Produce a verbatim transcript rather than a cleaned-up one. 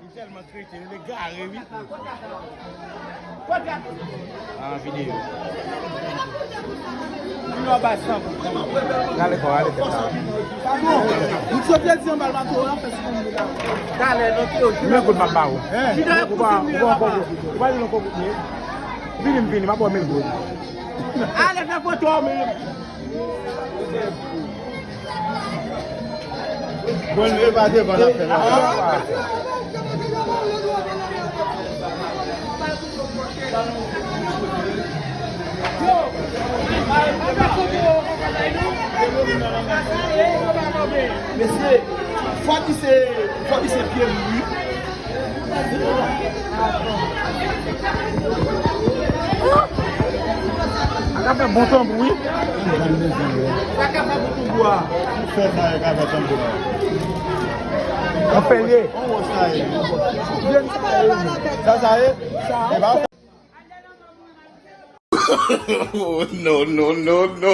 Li tèlman kreten, li egare, wi. An videyo. Rale kò, rale tèt la. Talè, non, ki yo jwe. Ou pa, ou pa, ou pa, ou pa di non kò kout. Vini, m vini, m ap ba w mil goud. Ale fè foto, men. Bon, leve devan la fè la. Mesye, fò di se, fò di se pye m, wi. Sa ka fè bon tanbou, wi. Sa ka fè bon tanbou a. Fè sa, e ka fè tanbou la. An fè l ye. An wòch sa ye. Sa, sa ye. E pa Oh, no, no, no, no.